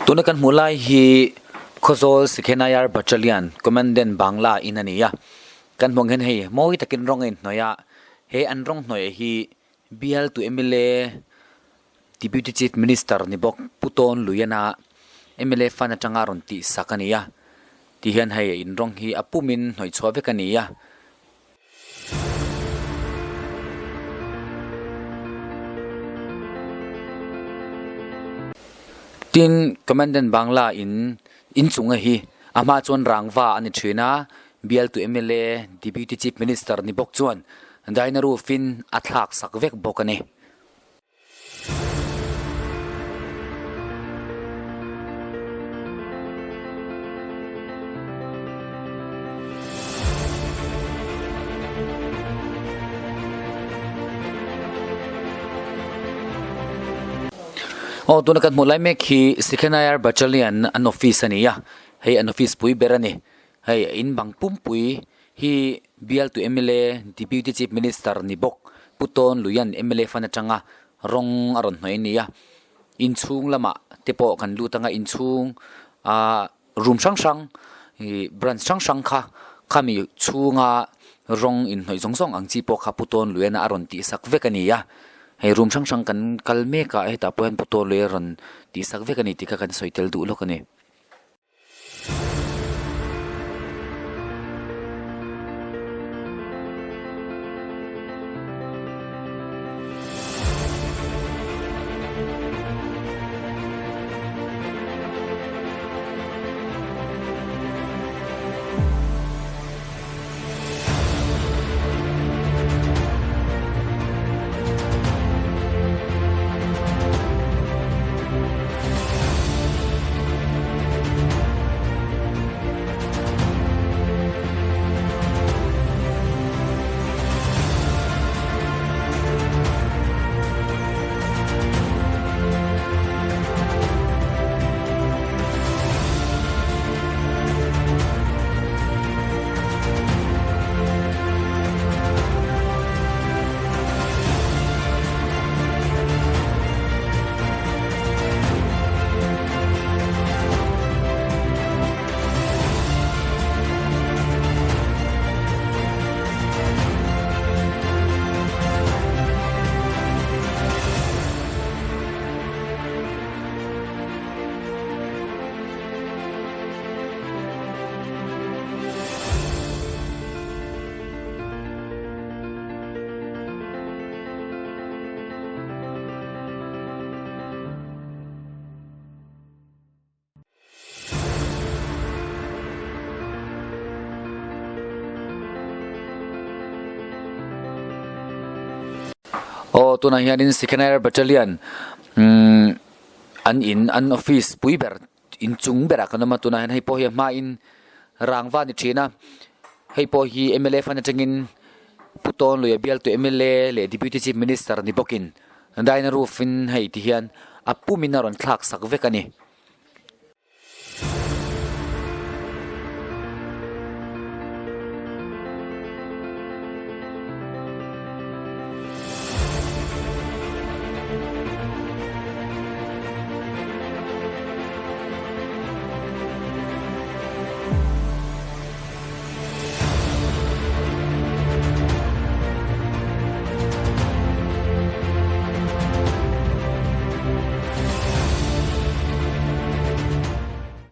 Tuna kan hmuh lai hi Khawzawl Sikhenayar Battalion Commandant Bangla in a ni a, kan hmuh ang hian hei mawi takin rawng a inhnawih a, he an rawng hnawih hi bialtu mla Deputy Chief Minister ni bawk Pu Tawn Luiana mla fund atanga rawn tih sak a ni a, ti hian hei in rawng hi a pumin hnawih chhuah vek a ni a. Tin, Commandant Bangla in inchunga hi a hma chuan rangva a ni thin a, bialtu mla, Deputy Chief Minister ni bawk chuan Dyna roof in a thlak sak vek bawk a ni. Aw tuna kan hmuh lai mek hi Sikhenayar Battalion an office a ni a, hei an office pui ber a ni. Hei in bang pumpui hi bialtu mla Deputy Chief Minister ni bawk Pu Tawn Luian mla fan atanga rawng a rawn hnawih a ni a, inchhung lamah te pawh kan lut anga inchhung ah room hrang hrang ih branch hrang hrang kha khami chhunga rawng inhnawih zawng zawng ang chi pawh kha Pu Tawn Luian a rawn tihsak vek a ni a, hei room hrang hrang kan kal mek a hetah pawh hian Pu Tawn Luia rawn tihsak vek a ni tih kha kan sawi tel duh lawk a ni. Aw tunah hianin Sikhenair Battalion umm an in an office pui ber inchung berah kan awm a tunah hian hei pawh hi a hmain rangva a ni thin a hei pawh hi mla fund atangin Pu Tawnluia bialtu mla leh Deputy Chief Minister ni bawkin Dyna roof in hei ti hian a pumin a rawn thlak sak vek a ni.